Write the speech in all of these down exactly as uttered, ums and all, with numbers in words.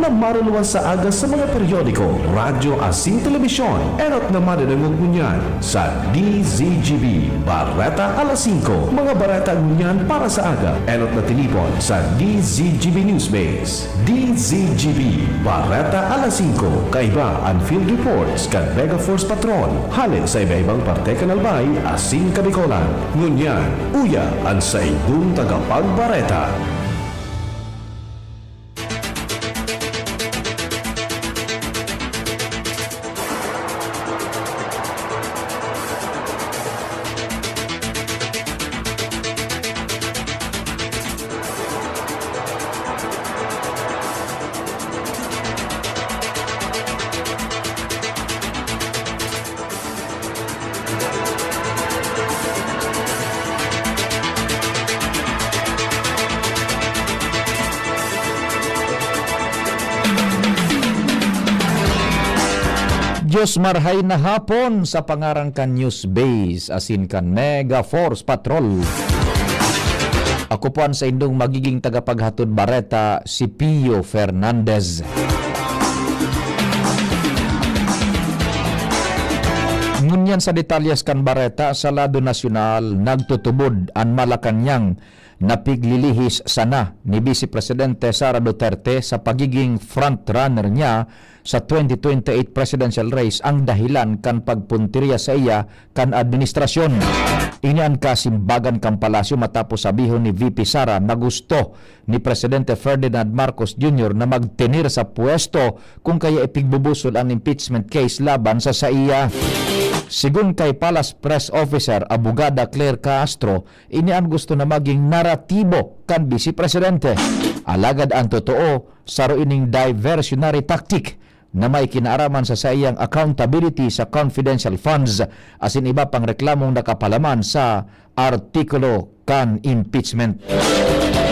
na maruluwas sa aga sa mga periodiko, radyo asin telebisyon. Enot na madadangog ngunyan sa D Z G B Bareta alas singko. Mga bareta ngunyan para sa aga. Enot na tinipon sa D Z G B Newsbase. D Z G B Bareta alas singko. Kaiba an field reports kan Mega Force Patrol hale sa iba-ibang parte kan Albay asin Kabicolan. Ngunyan, uya an saindong tagapagbareta. Diyos marhay na hapon sa pangaran kan News Base asin kan Mega Force Patrol. Ako po an saindong magiging tagapaghatod bareta, si Pio Fernandez. Ngunyan sa detalyes kan bareta, sa lado nasyonal, nagtutubod an Malacañang na piglilihis sana ni Vice Presidente Sara Duterte sa pagiging frontrunner niya sa twenty twenty-eight presidential race ang dahilan kan pagpuntirya saiya kan administrasyon. Ini an kasimbagan kan palasyo matapos sabihon ni V P Sara na gusto ni Presidente Ferdinand Marcos Junior na magtener sa pwesto kung kaya ipigbubusol an impeachment case laban sa saiya. Sigon kay Palace Press Officer Abogada Claire Castro, ini an gusto na maging naratibo kan Vice Presidente. Alagad an totoo, saro ining diversionary tactic na may kinaaraman sa saiyang accountability sa confidential funds asin iba pang reklamong nakapalaman sa artikulo kan impeachment.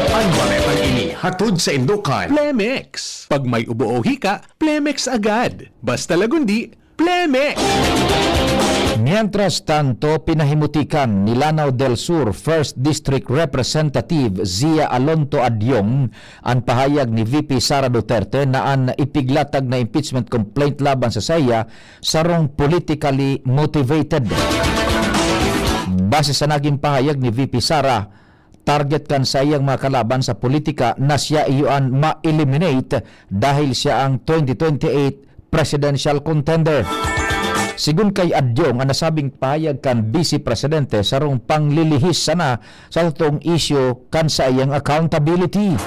An baretang ini hatod saindo kan Plemex. Pag may ubo o hika, Plemex agad. Basta Lagundi, Plemex! Mientras tanto, pinahimutikan ni Lanao del Sur First District Representative Zia Alonto Adyong an pahayag ni V P Sara Duterte na an ipiglatag na impeachment complaint laban sa saiya sarong politically motivated. Base sa naging pahayag ni V P Sara, target kan saiyang mga kalaban sa politika na siya iyo an ma-eliminate dahil siya ang twenty twenty-eight presidential contender. Sigon kay Adyong, an nasabing pahayag kan Vice Presidente sarong panglilihis sana sa totoong isyu kan saiyang accountability.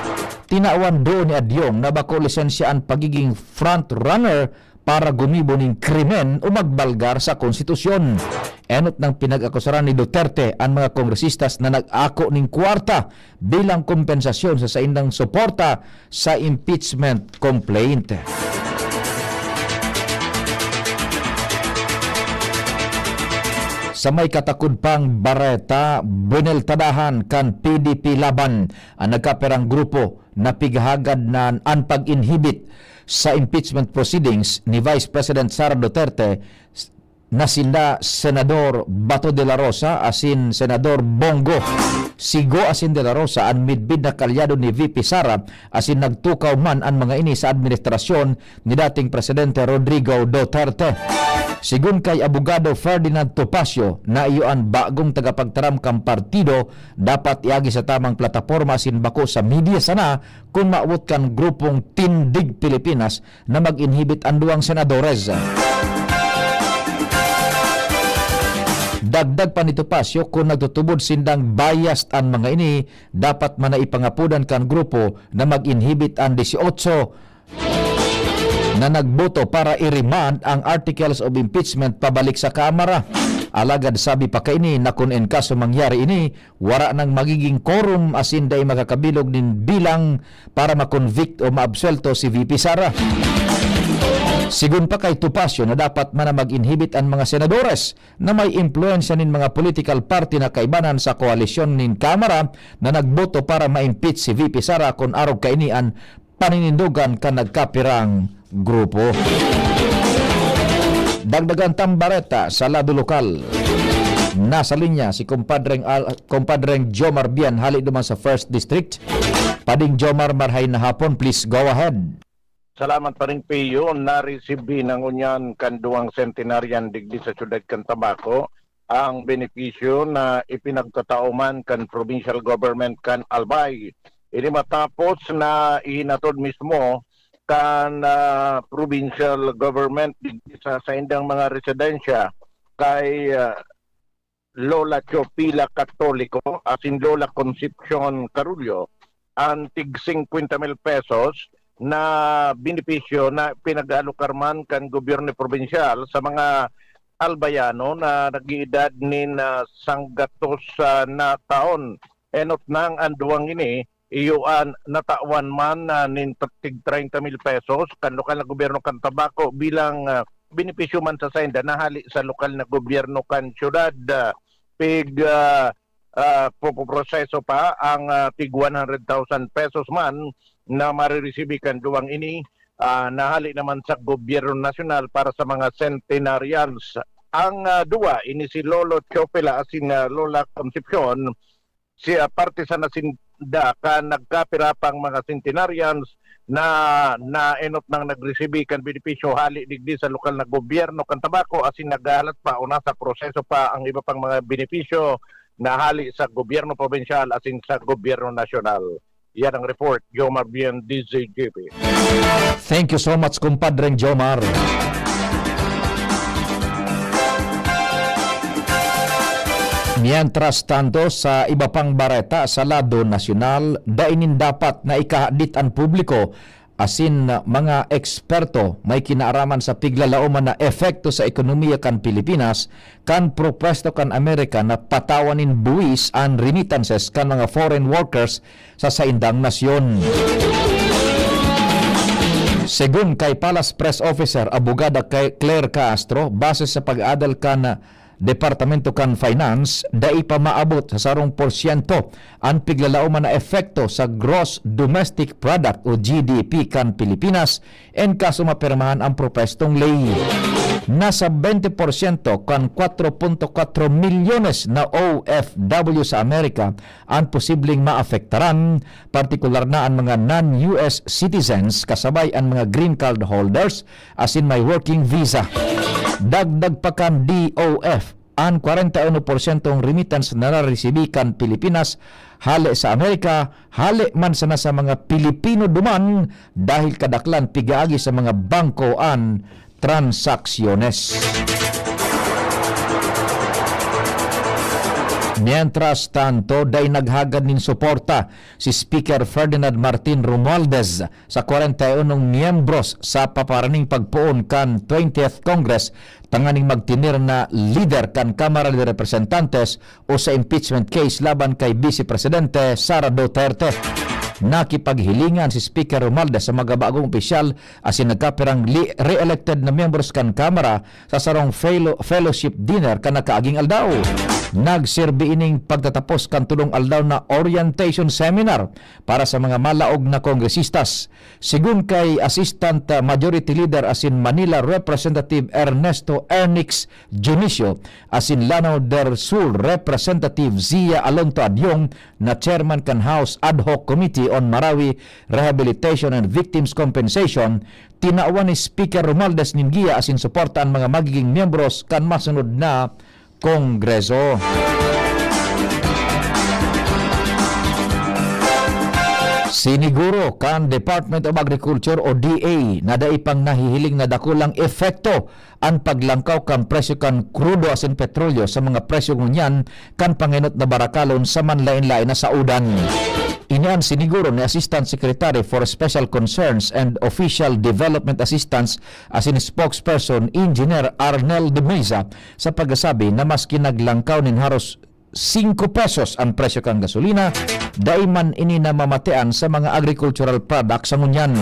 Tinawan doon ni Adyong na bako lisensya an pagiging frontrunner para gumibo nin krimen o magbalgar sa konstitusyon. Enot nang pinag-akusaran ni Duterte an mga kongresistas na nag-ako nin kwarta bilang kompensasyon sa saindang suporta sa impeachment complaint. Sa may katakod pang bareta, bineltadahan kan P D P Laban an nagkapirang grupo na pighahagad na an pag-inhibit sa impeachment proceedings ni Vice President Sara Duterte na sinda Senador Bato de la Rosa asin Senador Bong Go. Si Go asin de la Rosa an midbid na kaalyado ni V P Sara asin nagtukaw man an mga ini sa administrasyon ni dating Presidente Rodrigo Duterte. Sigon kay Abogado Ferdinand Topacio na iyo an bagong tagapagtaram kan partido, dapat iagi sa tamang plataporma asin bako sa media sana kun mawot kan grupong Tindig Pilipinas na mag-inhibit an duwang senadores. Dagdag pa ni Topacio, kun nagtutubod sindang biased an mga ini, dapat man na ipangapodan kan grupo na mag-inhibit an dieciocho na nagboto para i-remand ang articles of impeachment pabalik sa Kamara. Alagad sabi pa kaini na kun en kaso mangyari ini, wara nang magiging quorum asin dai makakabilog nin bilang para ma-convict o maabsuelto si V P Sara. Sigon pa kay Topacio na dapat man na mag-inhibit an mga senadores na may impluwensya nin mga political party na kaibanan sa koalisyon nin Kamara na nagboto para ma-impeach si V P Sara kun arog kaini an paninindogan kan nagkapirang grupo. Dagdagan tang bareta sa lado lokal. Nasa linya si Kumpadreng Al-, Kumpadreng Jomar Bian hale duman sa First District. Pading Jomar, marhay na hapon, please go ahead. Salamat pa rin, Pio. Naresibi na ngunyan kan duwang centenarian digdi sa siyudad kan Tabaco ang benepisyo na ipinagtatao man kan provincial government kan Albay. Ini matapos na ihinatod mismo kan, ah, provincial government digdi sa saindang mga residensya kay, ah, Lola Teofila Katoliko asin Lola Concepcion Carullo an tig singkwenta mil pesos na benepisyo na pinag-aalokar man kan gobyerno probinsyal sa mga Albayano na nag-iedad nin, ah, sanggatos, ah, na taon. Enot nang an duwang ini, iyo an natawan man, ah, nin tig treinta mil pesos kan lokal na gobyerno kan Tabaco bilang, ah, benepisyo man sa sainda na hali sa lokal na gobyerno kan siyudad. Ah, pig, ah, ah, popoproseso pa ang, ah, tig one hundred thousand pesos man na mariresibi kan duwang ini, ah, na hali naman sa gobyerno nasyonal para sa mga centenarians. Ang, ah, duwa, ini si Lolo Teofila asin, ah, Lola Concepcion, siya parte sa nasinda kan nagkapira pang mga centenarians na naenot nang nagresibi kan benepisyo hali digdi sa lokal na gobyerno kan Tabaco asin naghahalat pa o nasa proseso pa ang iba pang mga benepisyo na hali sa gobyerno probinsyal asin sa gobyerno nasyonal. Yan ang report, Jomar Bien, D Z G P. Thank you so much, Kumpadreng Jomar. Mientras tanto, sa iba pang bareta sa lado nasyonal, dai nin dapat na ikahadit an publiko asin mga eksperto may kinaaraman sa piglalaoman na epekto sa ekonomiya kan Pilipinas kan propwesto kan Amerika na patawan nin buwis an remittances kan mga foreign workers sa saindang nasyon. Segun kay Palace Press Officer, Abogada Claire Castro, base sa pag-adal kan Departamento kan Finance, dai pa maabot sa sarong porsyento an piglalaoman na epekto sa gross domestic product o G D P kan Pilipinas en kaso mapirmahan ang propwestong ley. Nasa twenty porsyento kan kwatro punto kwatro milyones na O F W sa Amerika an posibleng maapektaran, partikular na an mga non-U S citizens kasabay an mga green card holders asin may working visa. Dagdag pa kan D O F, an kwarenta y uno porsyentong remittance na naresibi kan Pilipinas hale sa Amerika, hale man sana sa mga Pilipino duman dahil kadaklan pigaagi sa mga bangko an transaksyones. Mientras tanto, dai naghagad nin suporta si Speaker Ferdinand Martin Romualdez sa kwarenta y unong miyembros sa paparaning pagpoon kan twentieth Congress tanganing magtinir na lider kan Kamara de Representantes o sa impeachment case laban kay Vice Presidente Sara Duterte. Nakipaghilingan si Speaker Romualdez sa mga bagong opisyal asin nagkapirang li-, re-elected na miyembros kan Kamara sa sarong fellow-, fellowship dinner kan nakaaging aldaw. Nagserbi ining pagtatapos kan tolong aldaw na orientation seminar para sa mga malaog na kongresistas. Segun kay Assistant, ah, Majority Leader asin Manila Representative Ernesto Ernix Dionisio asin Lanao del Sur Representative Zia Alonto Adiong na chairman kan House Ad Hoc Committee on Marawi Rehabilitation and Victims Compensation, tinawan ni Speaker Romualdez nin giya asin suporta an mga magiging miyembros kan masunod na Kongreso. Siniguro kan Department of Agriculture o D A na dai pang nahihiling na dakulang epekto an paglangkaw kan presyo kan krudo asin petrolyo sa mga presyo ngunyan kan pangenot na barakalon sa manlaen-laen na saodan. Ini an siniguro ni Assistant Secretary for Special Concerns and Official Development Assistance asin spokesperson Engineer Arnel de Meza sa pagkasabi na maski naglangkaw nin haros singko pesos an presyo kan gasolina, dai man ini namamatean sa mga agricultural products sa ngunyan.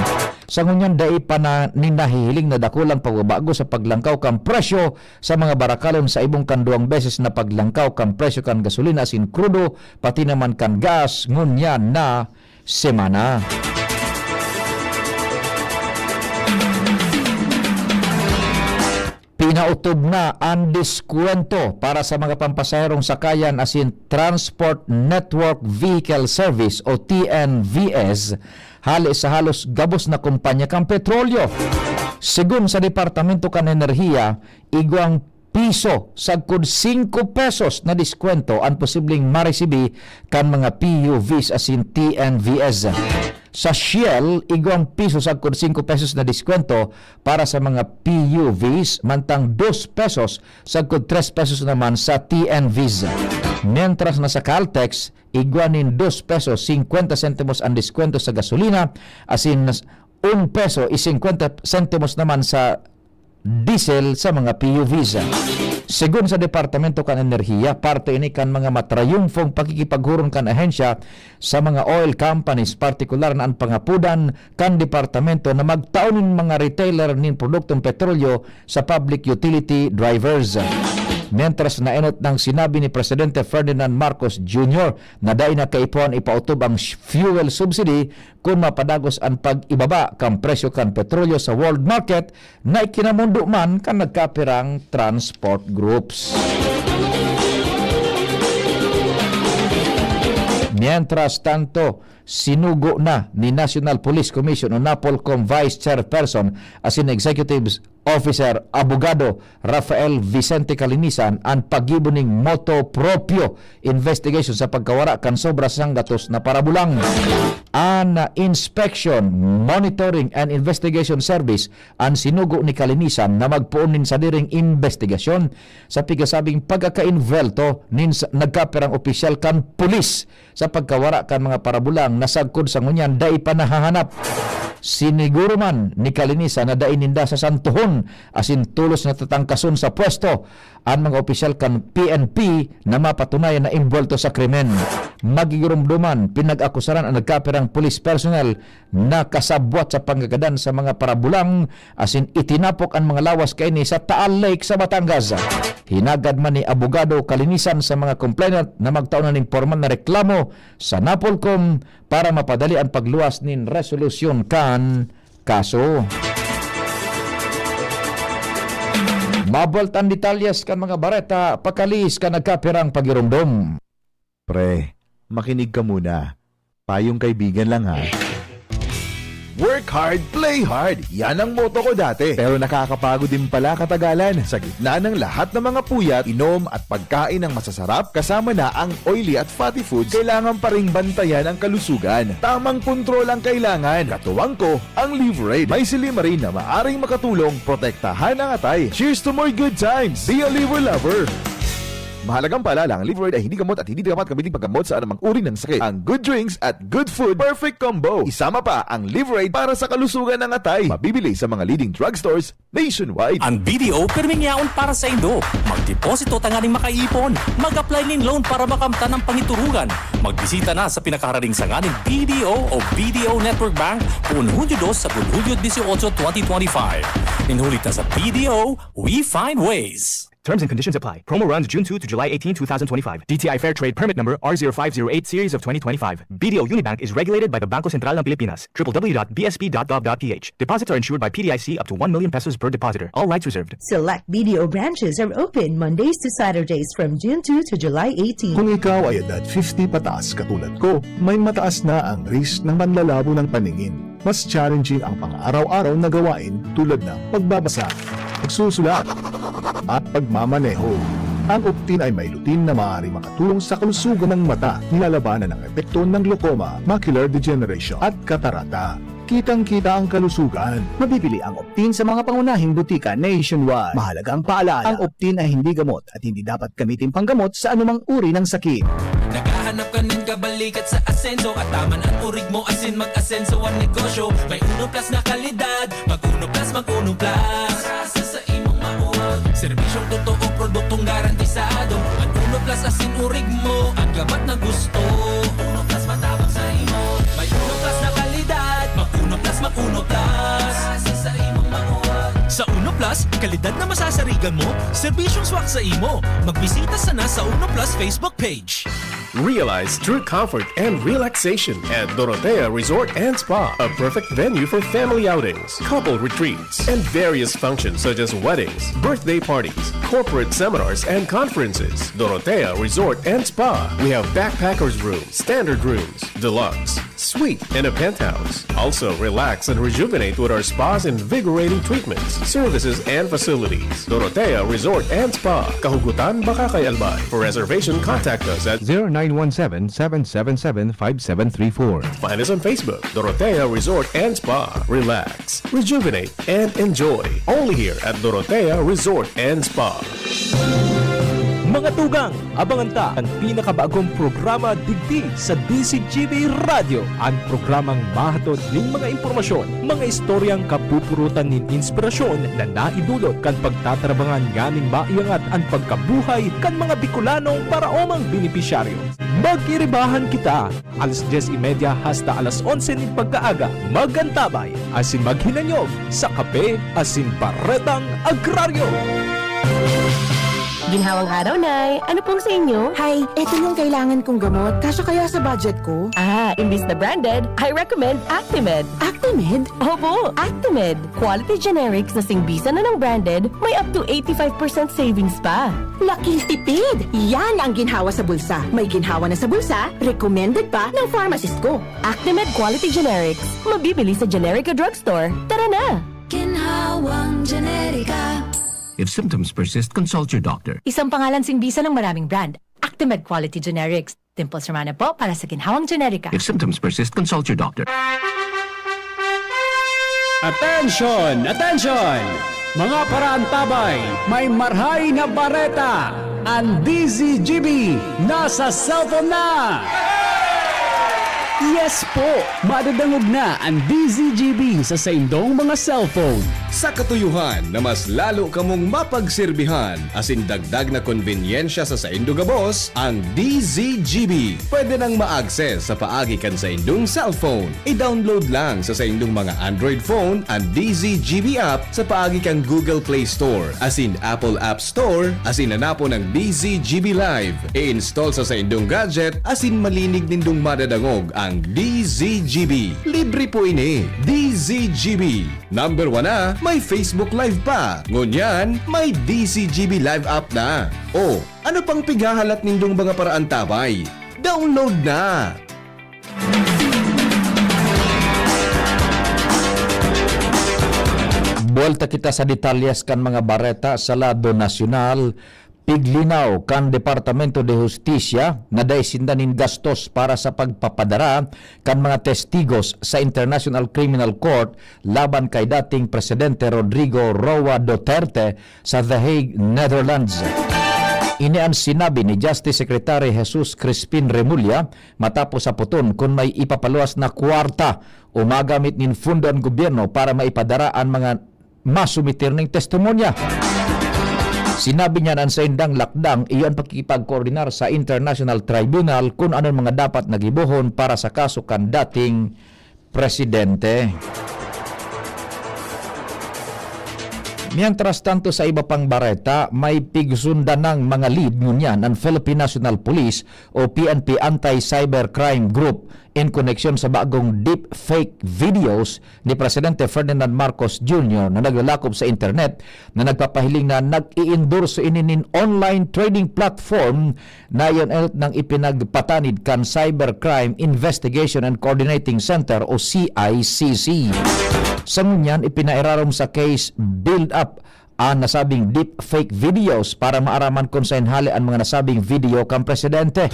Sa ngunyan, dai pa na nin nahihiling na dakulang pagbabago sa paglangkaw kan presyo sa mga barakalon sa ibong kan duwang beses na paglangkaw kan presyo kan gasolina asin krudo, pati naman kan gas ngunyan na semana. Utob na an diskwento para sa mga pampasaherong sakayan asin Transport Network Vehicle Service o T N V S hale sa halos gabos na kompanya kan petrolyo. Segun sa Departamento kan Enerhiya, igwang piso sagkod singko pesos na diskwento an posibleng maresibi kan mga P U Vs asin T N V S. Sa Shell, igwang piso sagkod singko pesos na diskwento para sa mga P U Vs, mantang dos pesos sagkod tres pesos naman sa T N Vs. Mientras na sa Caltex, igwa nin dos pesos singkwenta sentimos an diskwento sa gasolina, asin un peso y singkwenta sentimos naman sa diesel sa mga P U Vs. Segun sa Departamento kan Enerhiya, parte ini kan mga matrayumfong pakikipaghuron kan ahensya sa mga oil companies, partikular na an pangapodan kan departamento na magtao nin mga retailer nin produktong petrolyo sa public utility drivers. Mientras na enot nang sinabi ni Presidente Ferdinand Marcos Junior na dai na kaipuhan ipautob ang sh-, fuel subsidy kun mapadagos an pag-ibaba kan presyo kan petrolyo sa world market na ikinamondo man kan nagkapirang transport groups. Mientras tanto, sinugo na ni National Police Commission o NAPOLCOM Vice Chairperson asin Executive Officer, Abogado Rafael Vicente Calinisan an paggibo ning motu proprio investigation sa pagkawara kan sobra sanggatos na parabulang. An Inspection, Monitoring and Investigation Service an sinugo ni Calinisan na magpoon nin sadiring imbestigasyon sa pigasabing pagkakainvolto nin sa, nagkapirang opisyal kan pulis sa pagkawara kan mga parabulang na sagkod sa ngunyan dai pa nahahanap. Siniguro man ni Calinisan na dai ninda sasantohon asin tolos na tatangkason sa pwesto an mga opisyal kan P N P na mapatunayan na imbwelto sa krimen. Magigiromdoman, pinag-akusaran an nagkapirang police personnel na kasabwat sa panggagadan sa mga parabulang asin itinapok an mga lawas kaini sa Taal Lake sa Batangas. Hinagad man ni Abogado Calinisan sa mga complainant na magtao na nin pormal na reklamo sa NAPOLCOM para mapadali an pagluwas nin resolusyon kan kaso. Mabuwalta an detalyes kan mga bareta, pakalihis kan nagkapirang pagiromdom. Pre, makinig ka muna. Payong kaibigan lang, ha. Work hard, play hard. Yan ang motto ko dati. Pero nakakapagod din pala katagalan. Sa gitna ng lahat ng mga puyat, inom at pagkain ng masasarap, kasama na ang oily at fatty foods, kailangan pa ring bantayan ang kalusugan. Tamang kontrol ang kailangan. Katuwang ko, ang Liverade. May silymarin na maaring makatulong protektahan ang atay. Cheers to more good times! Be a Liver Lover! Mahalagang paalala, ang Liverade ay hindi gamot at hindi dapat gamitin paggamot sa anumang uri ng sakit. Ang good drinks at good food, perfect combo. Isama pa ang Liverade para sa kalusugan ng atay. Mabibili sa mga leading drugstores nationwide. An B D O pirming yaon para saindo. Magdeposito tanganing makaipon. Mag-apply nin loan para makamtan an pangiturugan. Magbisita na sa pinakaharaning sanga nin B D O o B D O Network Bank poon Hunyo dos sagkod Hunyo dieciocho, twenty twenty-five. Nin huli ta sa B D O, we find ways. Terms and conditions apply. Promo runs June two to July eighteen, two thousand twenty-five. D T I Fair Trade Permit Number R zero five zero eight Series of twenty twenty-five. B D O Unibank is regulated by the Bangko Sentral ng Pilipinas. W W W dot B S P dot gov dot P H. Deposits are insured by P D I C up to one million pesos per depositor. All rights reserved. Select B D O branches are open Mondays to Saturdays from June two to July eighteen. Kung ikaw ay edad fifty pataas katulad ko, may mataas na ang risk ng panlalabo ng paningin. Mas challenging ang pang-araw-araw na gawain tulad ng pagbabasa, pagsusulat, at pagmamaneho. Ang Optin ay may lutein na maaaring makatulong sa kalusugan ng mata, nilalabanan ang epekto ng glaucoma, macular degeneration, at katarata. Kitang-kita ang kalusugan. Mabibili ang Optin sa mga pangunahing butika nationwide. Mahalagang paalala, ang Optin ay hindi gamot at hindi dapat gamitin panggamot sa anumang uri ng sakit. Naghahanap ka nin kabalikat sa asenso at taman an urig mo asin mag-asenso ang negosyo. May Uno Plus na kalidad, mag Uno Plus, mag Uno Plus. Sa, sa, sa imong mauwag. Serbisyong totoo, produktong garantisado. Ang Uno Plus asin urig mo, ang gabat na gusto. Uno Plus matabang sa imo. May Uno Plus na kalidad, mag Uno Plus, mag Uno Plus. Sa, sa, sa imong mauwag. Sa Uno Plus, kalidad na masasarigan mo, serbisyong swak sa imo. Magbisita sana sa Uno Plus Facebook page. Realize true comfort and relaxation at Dorotea Resort and Spa, a perfect venue for family outings, couple retreats, and various functions such as weddings, birthday parties, corporate seminars, and conferences. Dorotea Resort and Spa. We have backpackers room, standard rooms, deluxe, suite, and a penthouse. Also, relax and rejuvenate with our spa's invigorating treatments, services, and facilities. Dorotea Resort and Spa, Kahugutan, Bacacay, Albay. For reservation, contact us at zero nine one seven, seven seven seven, five seven three four. Find us on Facebook, Dorotea Resort and Spa. Relax, rejuvenate, and enjoy. Only here at Dorotea Resort and Spa. Mga tugang, abangan ta an pinakabagong programa digdi sa D Z G B Radyo, an programang mahatod nin mga impormasyon, mga istoryang kapupurutan nin inspirasyon na naidulot kan pagtatrabangan nganing maiangat an pagkabuhay kan mga Bicolanong paraomang benepisyaryo. Magkiribahan kita, alas dyes y media hasta alas onse nin pagkaaga. Mag-antabay asin maghinanyog sa Kape asin Baretang Agraryo. Ginhawang araw, Nay. Ano pong sa inyo? Hay, eto yung kailangan kong gamot. Kasya kaya sa budget ko? Ah, imbis na branded, I recommend Actimed. Actimed? Opo, Actimed. Quality generics na singbisan na ng branded, may up to eighty-five percent savings pa. Laking tipid! Yan ang ginhawa sa bulsa. May ginhawa na sa bulsa, recommended pa ng pharmacist ko. Actimed Quality Generics. Mabibili sa Generica Drugstore. Tara na! Ginhawang Generica. If symptoms persist, consult your doctor. Isang pangalan singbisan ng maraming brand. Actimed Quality Generics. Dimples Romana po para sa Ginhawang Generica. If symptoms persist, consult your doctor. Attention! Attention! Mga paraantabay, may marhay na bareta! An D Z G B nasa cellphone na! Yes po! Madadangog na an D Z G B sa saindong mga cellphone. Sa katuyohan na mas lalo kamong mapagserbihan asin dagdag na konbenyensya sa saindo gabos, ang D Z G B pwede nang ma-access sa paagi kan saindong cellphone. I-download lang sa saindong mga Android phone an D Z G B app sa paagi kan Google Play Store asin Apple App Store asin hanapon ang D Z G B Live. I-install sa saindong gadget asin malinig nindong madadangog ang D Z G B. Libre po ini. D Z G B. Number one na, may Facebook Live pa. Ngunyan, may D Z G B Live app na. O, ano pang pighahalat nindong mga paraantabay? Download na! Buwelta kita sa detalyes kan mga bareta sa lado nasyonal. Piglinaw kan Departamento de Justicia na dai sinda nin gastos para sa pagpapadara kan mga testigos sa International Criminal Court laban kay dating Presidente Rodrigo Roa Duterte sa The Hague, Netherlands. Ini an sinabi ni Justice Secretary Jesus Crispin Remulla matapos saputon kun may ipapaluwas na kwarta o magamit nin pondo an gobyerno para maipadara an mga masumitir ning testimonya. Sinabi niya na an saindang lakdang iyo an pakikipagkoordinar sa International Tribunal kun ano an mga dapat na gibohon para sa kaso kan dating presidente. Mientras tanto, sa iba pang bareta, may pigsundan ng mga lead ngunyan ang Philippine National Police o P N P Anti-Cybercrime Group in koneksyon sa bagong deepfake videos ni Presidente Ferdinand Marcos Junior na naglalakop sa internet na nagpapahiling na nag-iendorso ini nin online trading platform na iyon nang ipinagpatanid kan Cybercrime Investigation and Coordinating Center o C I C C. Sa ngunyan, ipinairarom sa case build-up an nasabing deepfake videos para maaraman kun saen hale an mga nasabing video kan presidente.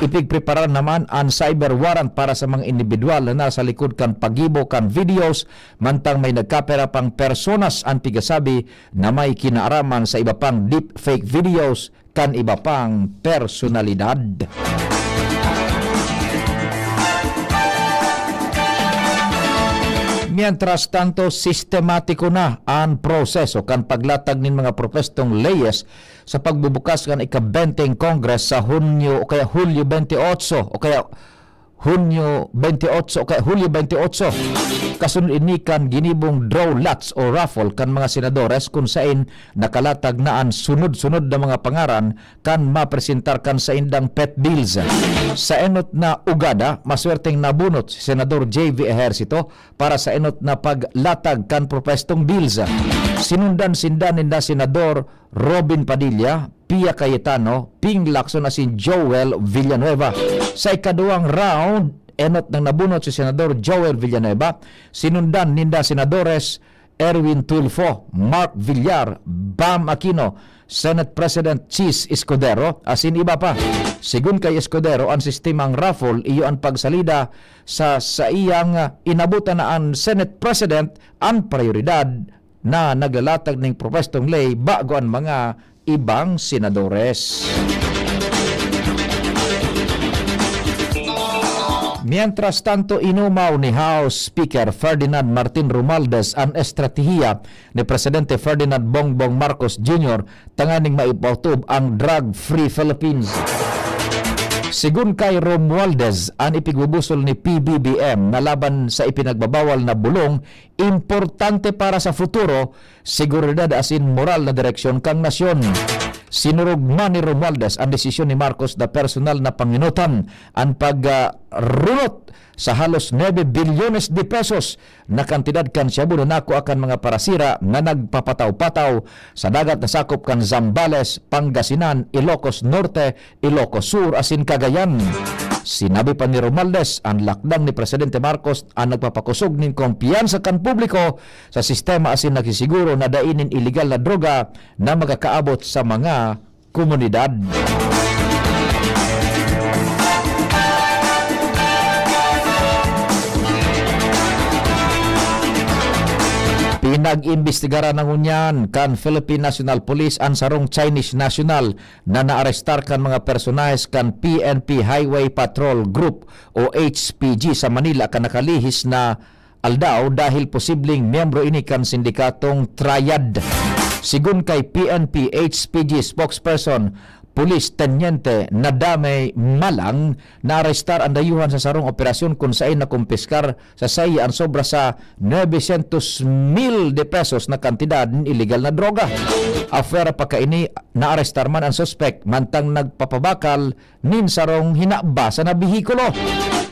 Ipigpreparar naman an cyber warrant para sa mga indibidwal na nasa likod kan paggibo kan videos, mantang may nagkapira pang personas an pigasabi na may kinaaraman sa iba pang deepfake videos kan iba pang personalidad. Mientras tanto, sistematiko na an proseso kan paglatag nin mga propwestong leyes sa pagbubukas kan ika-benteng Congress sa Hunyo o kaya Hulyo twenty-eight o kaya Hunyo twenty-eight kay Hulyo twenty-eight. Kasunod ini kan ginibong draw lots o raffle kan mga senadores, kun sain nakalatag na an sunod-sunod na mga pangaran kan mapresentar kan saindang pet bills. Sa enot na ugada, maswerteng nabunot si Senador J V Ejercito para sa enot na paglatag kan propwestong bills. Sinundan sinda ninda Senador Robin Padilla, Pia Cayetano, Ping Lacson asin Joel Villanueva. Sa ikaduwang round, enot nang nabunot si Senador Joel Villanueva, sinundan ninda Senadores Erwin Tulfo, Mark Villar, Bam Aquino, Senate President Chiz Escudero, asin iba pa. Sigon kay Escudero, an sistemang raffle iyo an pagsalida sa saiyang, ah, inabutan na an Senate President an prayoridad na naglalatag ning propwestong ley bago an mga ibang senadores. Mientras tanto, inumaw ni House Speaker Ferdinand Martin Romualdez an estratehiya ni Presidente Ferdinand Bongbong Marcos Junior tanganing maipautob ang drug-free Philippines. Sigon kay Romualdez, an ipigbubusol ni P B B M na laban sa ipinagbabawal na bulong importante para sa futuro, seguridad asin moral na direksyon kan nasyon. Sinurog man ni Romualdez an desisyon ni Marcos na personal na pangenotan an pagrunot sa halos nuebe bilyones de pesos na kantidad kan shabu na nakua kan mga parasira na nagpapataw-pataw sa dagat na sakop kan Zambales, Pangasinan, Ilocos Norte, Ilocos Sur asin Cagayan. Sinabi pa ni Romualdez, an lakdang ni Presidente Marcos an nagpapakosog nin kumpiyansa kan publiko sa sistema asin nagsisiguro na dai nin iligal na droga na makakaabot sa mga komunidad. Pinag-imbestigaran na ngunyan kan Philippine National Police an sarong Chinese national na naarestar kan mga personahes kan P N P Highway Patrol Group o H P G sa Manila kan nakalihis na aldaw dahil posibleng miyembro ini kan sindikatong Triad. Sigon kay P N P H P G spokesperson, Police Teniente Nadame Malang, naarestar an dayuhan sa sarong operasyon kun saen nakumpiskar sa saiya an sobra sa nuebe syentos mil de pesos na kantidad nin iligal na droga. Afuera pa kaini, naarestar man an suspek mantang nagpapabakal nin sarong hinabasa na behikulo.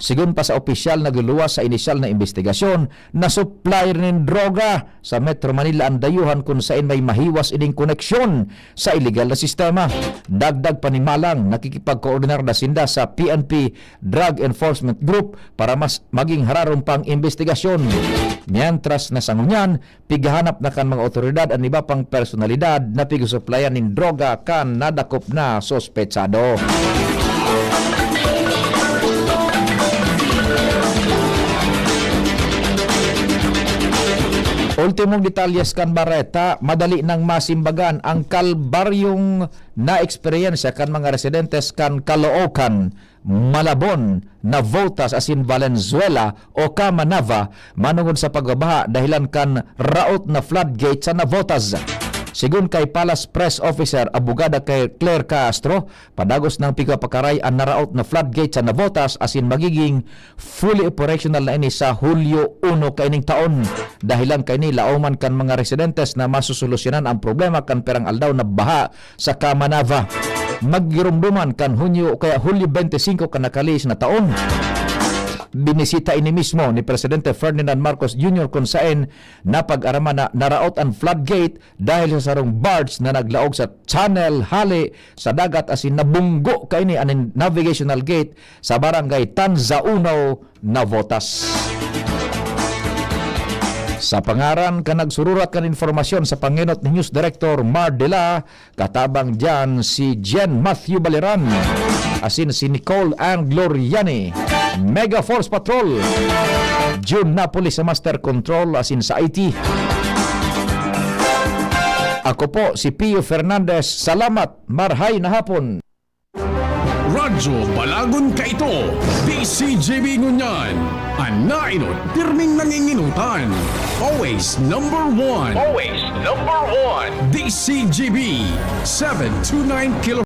Sigon pa sa opisyal, nagluluwas sa inisyal na imbestigasyon na supplier nin droga sa Metro Manila an dayuhan kun saen may mahiwas ining koneksyon sa iligal na sistema. Dagdag pa ni Malang, nakikipagkoordinar na sinda sa P N P Drug Enforcement Group para mas maging hararom pang imbestigasyon. Mientras na sa ngunyan, pighahanap na kan mga otoridad an iba pang personalidad na pigsusuplayan nin droga kan nadakop na sospetsado. Ultimong detalyes kan bareta, madali nang masimbagan ang kalbaryong naeksperyensya kan mga residentes kan Caloocan, Malabon, Navotas asin Valenzuela o Camanava manongod sa pagbabaha dahelan kan raot na floodgate sa Navotas. Sigon kay Palace Press Officer, Abogada Claire Castro, padagos nang pigpapakaray an naraot na floodgate sa Navotas asin magiging fully operational na ini sa Hulyo uno kaining taon. Dahelan kaini, laoman kan mga residentes na masusolusyonan ang problema kan pirang aldaw na baha sa Camanava. Maggiromdoman kan Hunyo o kaya Hulyo twenty-five kan nakalihis na taon. Binisita ini mismo ni Presidente Ferdinand Marcos Junior kun saen napag-araman na naraot an floodgate dahil sa sarong barge na naglaog sa channel hale sa dagat asin nabunggo kaini an navigational gate sa barangay Tanzauno, Navotas. Sa pangaran kan nagsururat kan impormasyon sa pangenot ni News Director Mar Dela, katabang diyan si Jen Matthew Baleran, asin si Nicole Ann Gloriani. Mega Force Patrol, June Napoles sa Master Control asin sa I T. Ako po si Pio Fernandez. Salamat, marhay na hapon. Radyo Balagon kaito, D C G B ngunyan. An naenot, pirming nanginginutan. Always number one. Always number one. D C G B, seven two nine